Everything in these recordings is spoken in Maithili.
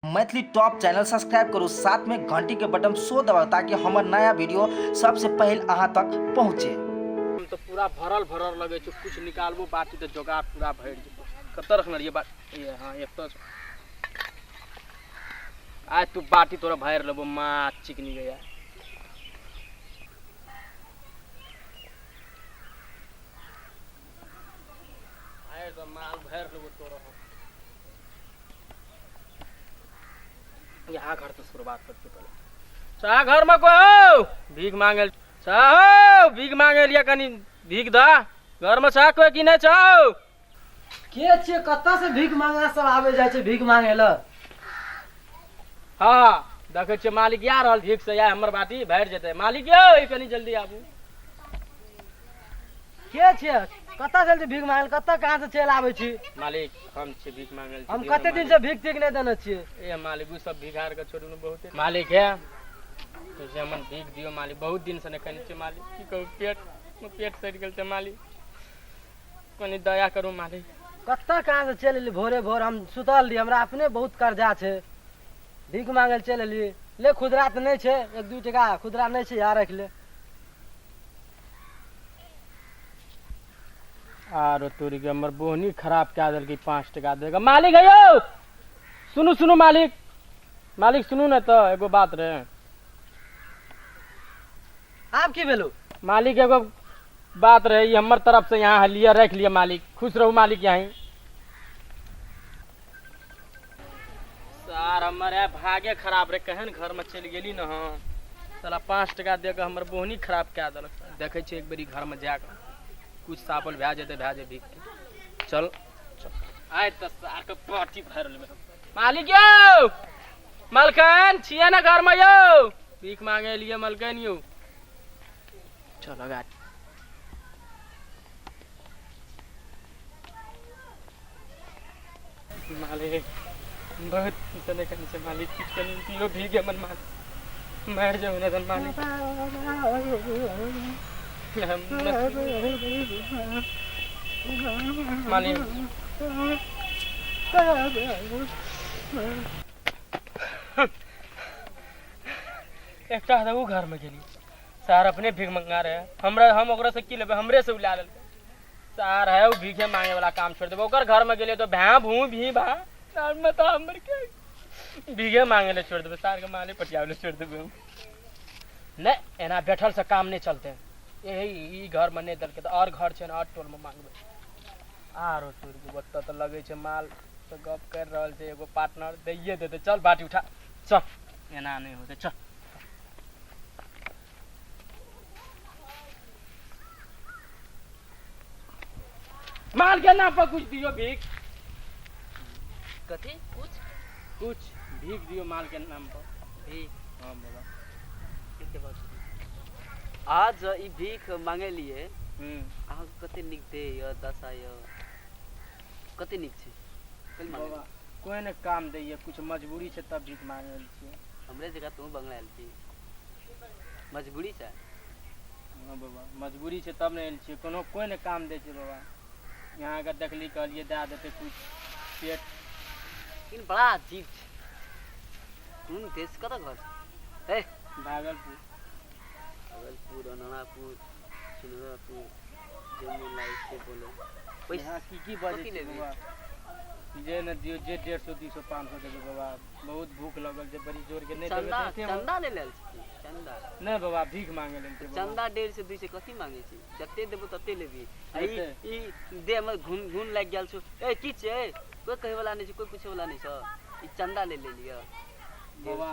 मैथिली टॉप चैनल सब्सक्राइब करू, साथ में घंटी के बटन सो दबाउ ताकि हमर नया वीडियो सबसे पहले अहाँ तक पहुँचे। हम तो पूरा भरल भरल लगे छै, कुछ निकालबो बाटी तो जोगाड़ पूरा भरि जेतौ। कतऽ रखने रहियै बाटी? ए हाँ एतऽ छौ। आइ तू बाटी तोरा भरि लेबो माछ चिकनी गया। आइ तऽ माल भरि लेबो तोरा हम। यहाँ घर से शुरुआत कर चुकल चाह घर में कोई हो भीख मांगल चाह हो भीख मांगे लिया कनी भीख दा घर में चाह कोई कि नहीं चाह के छियै कतऽ से भीख मांगा सब आबै जाइ छै भीख मांगे लए? हाँ देखै छियै मालिक आ रहल भीख से या हमर बाटी भरि जेतै। मालिक यौ कनी जल्दी आबू। के छियै कतऽ से भीख मांगे लए, कतऽ कहाँ से चलि आबै छी? मालिक हम छियै भीख मांगे लए। हम कते दिन से भीख तीख नहि देने छियै। ए मालिक उ सब भिखार के छोड़ू ने बहुते मालिक है तो से हमन भीख दियो मालिक, बहुत दिन से नहीं खाने छियै मालिक, की कहू पेट पेट सड़ि गेल छै मालिक, कनी दया करू मालिक। कतऽ कहाँ से चलि एली भोरे भोर? हम सुतल रही, हमरा अपने बहुत कर्जा छै, भीख मांगे लए चलि एली। ले खुदरा तऽ नहि छै, 1-2 टका खुदरा नहि छै, यहाँ राखि ले। आरो तोरी के हमर बोहनी खराब कए देलकै 5 टका देगा। मालिक है यौ सुनू सुनू मालिक, मालिक सुनू ने तऽ एगो बात रहे। आब की भेलो? मालिक एगो बात रहे, ई हमर तरफ से यहाँ लिअ राखि लिअ मालिक, खुश रहू मालिक। यहीं सार हमर है भागे खराब रहे, केहन घर में चलि गेली न हम, साला 5 टका दे के हमर बोहनी खराब कए देलक। देखै छियै एक बेरी घर में जाके कुछ साबल भए जेतै भए जेतै भीख के। चल चल आइ तऽ सार के पार्टी भरि लेबै। मालिक यौ मलकन छियै ने घर में यौ? भीख मांगे लिए मलकन यौ। चल गाड़ी मालिक बहुत तने कन छै मालिक, किछु कनि दियो भीगे मन मालिक, मरि जाउ ने मालिक। मालिक एकटा तऽ ओ घरमे गेली सार अपने भीख मंगा रहे, हमरा हम ओकरा से की लेबै, हमरे से उ लए लेलकै सार है। उ भीखे मांगे वाला काम छोड़ देबै। ओकर घर में गेलियै तो भैं भू भी भा सार में तो हमर के भीखे मांगे ले छोड़ देबै सार के, माले पटियावे ले छोड़ देबै हम। नहीं एना बैठल से काम नहीं चलते, यही ई घर में नहीं देलकै तऽ और घर छै ने और टोल में मांगबै। आरो तोर के ओतऽ तऽ लगै छै माल से गप करि रहल छै एगो पार्टनर, दैये देतै। चल बाटी उठा चल, एना नहि होतै चल। माल के नाम पर कुछ दियो भीख। कथी? कुछ कुछ भीख दियो माल के नाम पर। भीख? हाँ बाबा। ठीक है बात। आज ई भीख मांगे लिए अहाँ कते नीक देह यऽ, दशा यऽ, कते नीक छै? कल मांगे बाबा कोई ने काम दैये, कुछ मजबूरी छै तब भीख मांगे छियै। हमरे जगह तू बंगला छी, मजबूरी छै? हाँ बाबा मजबूरी छै तब ने आयल छियै, कोनो कोई ने काम दै छै बाबा। यहाँ के देखली कहलियै दए देतै कुछ पेट। लेकिन बड़ा अजीब छै, कोन देश कतऽ घर छै? ए भागलपुर। भागलपुर, अनोनापुर, सुनरापुर, जे मोन लागै छै बोले। पैसा यहाँ की की बजै कथी छै लेबै? बाबा? जे ने दियौ, जे 150 200 500 देबै बाबा, बहुत भूख लगल छै बड़ी जोर के, नहि देबै चंदा तऽ एते हम- चंदा ले लेल छी? चंदा नहि बाबा, भीख मांगे लेल छै बाबा। चंदा 150 200 कथी मांगे छी? जते देबो तते लेबी। आ ई जते। ई देह में घुन घुन लागि गेल छौ। ए की छै? कोई कहै वाला नहि छै, कोई पूछे वाला नहि छै। ई चंदा ले ले लिअ। बाबा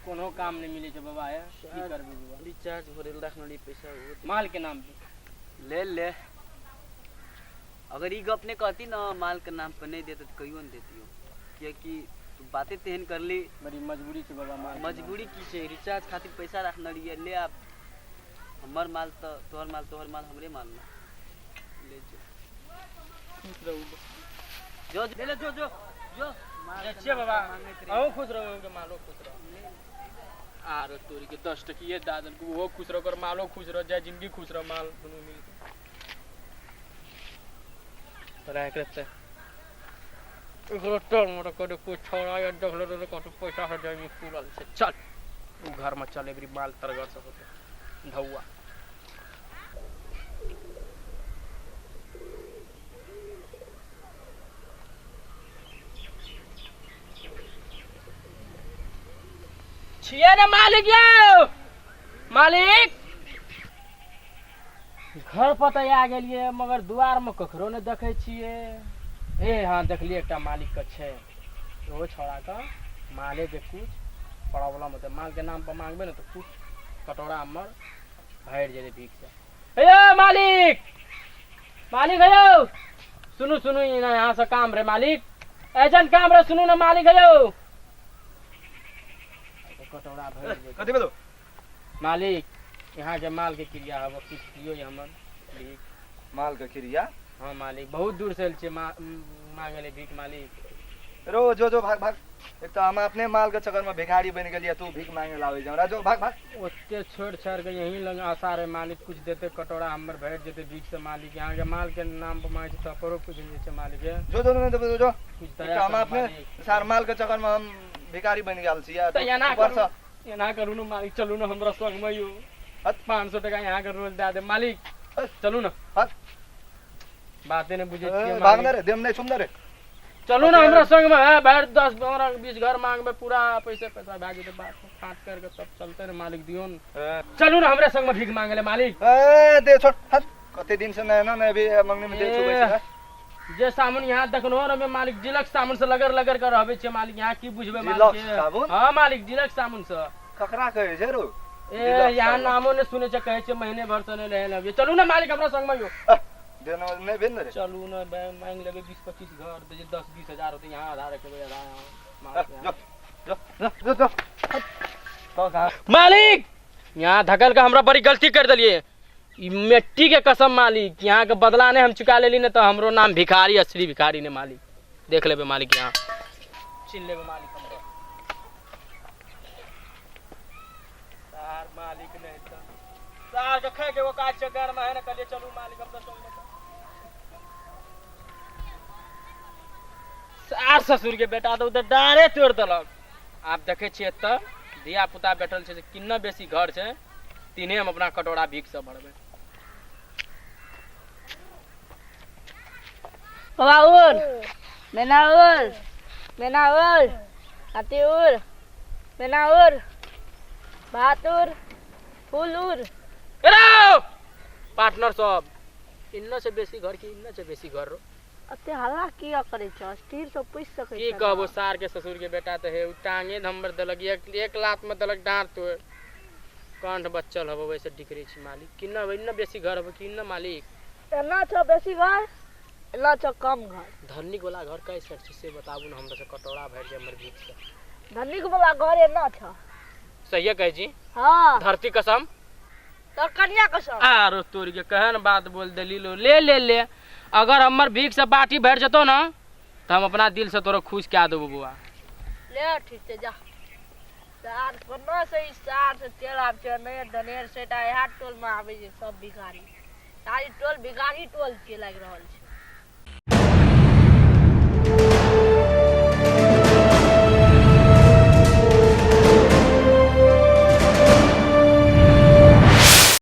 कोनो काम नहि मिलै छै बाबा, हे की करबै बाबा? रिचार्ज भरे लए रखने रही पैसा ओ माल के नाम पे ले ले। अगर ई गप नहि कहती न माल के नाम पर नहि देते तऽ कहियो नहि देतियो, कियाकि तू बाते तेहन करली। बड़ी मजबूरी छै बाबा। माल के नाम। मजबूरी की छै? रिचार्ज खातिर पैसा रखने रहियै, ले आब। हमर माल तऽ तोहर माल, तोहर माल हमरे माल ने। ले जो। खुश रहू। जो जो ले जो जो जो। जाइ छियै बाबा, अहूँ खुश रहू, अहूँके मालो खुश रहू। आरो तोरी के 10 टकिए दए देलकै, ओहो खुश रह, ओकर मालो खुश रह, जाय जिंदगी खुश रह माल दुनू मिलके। तोरा एकरे से एकरो तोड़ मोड़ कर कोई छोड़ा या देखले रे कत पैसा हो जाई में पूरल छै। चल उ घर में चल एबरी माल तरगर सब होते धौआ। छियै ने मालिक यौ, मालिक घर पर तऽ आ गेलियै मगर दुआर में ककरो नहि देखै छियै। ए हाँ देखलियै एकटा मालिक के छै, ओहो छौड़ा के माले के कुछ प्रॉब्लम होतै, माल के नाम पर मांगबै ने तऽ कुछ कटोरा हमर भरि जेतै भीख से। हे मालिक, मालिक हे यौ, सुनू सुनू यहाँ से काम रे मालिक, ऐसन काम रे सुनू ना मालिक हे यौ, कटोरा भरि जेतै। कथी भेलो मालिक? यहाँ के माल के क्रिया हब किछु दियौ हमर भीख। माल के क्रिया? हाँ मालिक, बहुत दूर से आयल छियै मांगे ले भीख मालिक। रो जो जो भाग भाग, एक तो हम अपने माल के चक्कर में भिखारी बन गेलियै, तू भीख मांगे लावे हमरा, जो भाग भाग। ओते छोड़ छाड़ के यहीं लग आशा रहे मालिक, कुछ देते कटोरा हमर भरि जेतै भीख से मालिक। यहाँ के माल के नाम पर मांगे छै तकरो कुछ नहीं छै मालिक। जो जो नहीं देबो जो, कुछ एक दया हम अपने सार माल के चक्कर में हम भिखारी बन गेल छियै। तऽ एना करू, एना करू ने मालिक, चलू ने हमरा संग में यौ, 500 टका यहाँ के रोज दए दे मालिक, चलू ने। बाते नहीं बुझै छियै, भाग ने रे, देम नहीं सुन रे, चलू ना हमरा संग में है भरि 10 15 20 घर मांगबे पूरा पैसा पैसा भए जेतै, बात खाट करके तब चलते ने मालिक। दियौ ने, चलू ना हमरा संग में भीख मांगे ले मालिक। ए दे छोड़, हट कते दिन से नहीं ना नहीं अभी मांगने में दे छुबै छै। जे साबुन यहाँ देखनो रहे मालिक, जिलक साबुन से लगड़ लगड़ कर रहबे छै मालिक, यहाँ की बुझबे मालिक? साबुन? हां मालिक, जिलक साबुन से ककरा कहै छै रो? ए यहाँ नामो ने सुने छै, कहै छै महीने भर से नहीं रहे लगे। चलू ना मालिक हमरा संग में यो, देना नहीं भेल रे, चलू ना मांग लेबे 20-25 घर दे, 10-20 हजार होते यहाँ आधा रखबे आधा यहाँ। जो जो जो जो तो कहां मालिक, यहाँ धकल के हमरा बड़ी गलती कर देलिए, मिट्टी के कसम मालिक, यहाँ के बदला ने हम चुका लेली ने तो हमरो नाम भिखारी असली भिखारी ने मालिक। देख लेबे मालिक, यहाँ चिन्ह लेबे मालिक हमरो सार मालिक नहीं तो सार के खाए के वो काज चक्कर में है ना, कहलिए चलू मालिक हम तो संग। सार ससुर के बेटा तो उधर डारे तोड़ देलक। आप देखे छियै एतऽ धिया पुता बैठल छै, किन्ना बेसी घर छै, तीने हम अपना कटोरा भीख से भरबै। बाबा उर, मेना उर, मेना उर, हाथी उर, मेना उर, भात उर, फूल उर। पार्टनर सब इन्ना से बेसी घर की इन्ना से बेसी घर रो। अते हल्ला किया करे छ, स्थिर से पूछ सकै की कहबो सार के ससुर के बेटा त हे, उ टांगे धम्बर देलक, एक लात में देलक डांट तो कंठ बच्चल हबो वैसे डिकरे छी मालिक। किन्ना इन्ना बेसी घर हबो किन्ना मालिक? एना छ बेसी घर, एना छ कम घर। धनिक वाला घर कैसे छै से बताबू न, हमरा से कटोरा भरि जाय हमर भीख से। धनिक वाला घर एना छ। सहिए कहै छी? हां। धरती कसम तो कन्या कसम। आरो तोर के कहन बात बोल देली लो, ले ले ले, अगर हमर भीख से बाटी भरि जतो ना तो हम अपना दिल से तोरा खुश कए देबो बुआ। ले ठीक छै जा। सार कोना से ई सार से तेल आब छै ने दनेर सेटा इहा टोल में आबै छै सब भिखारी, सारी टोल भिखारी टोल छै लागि रहल छै।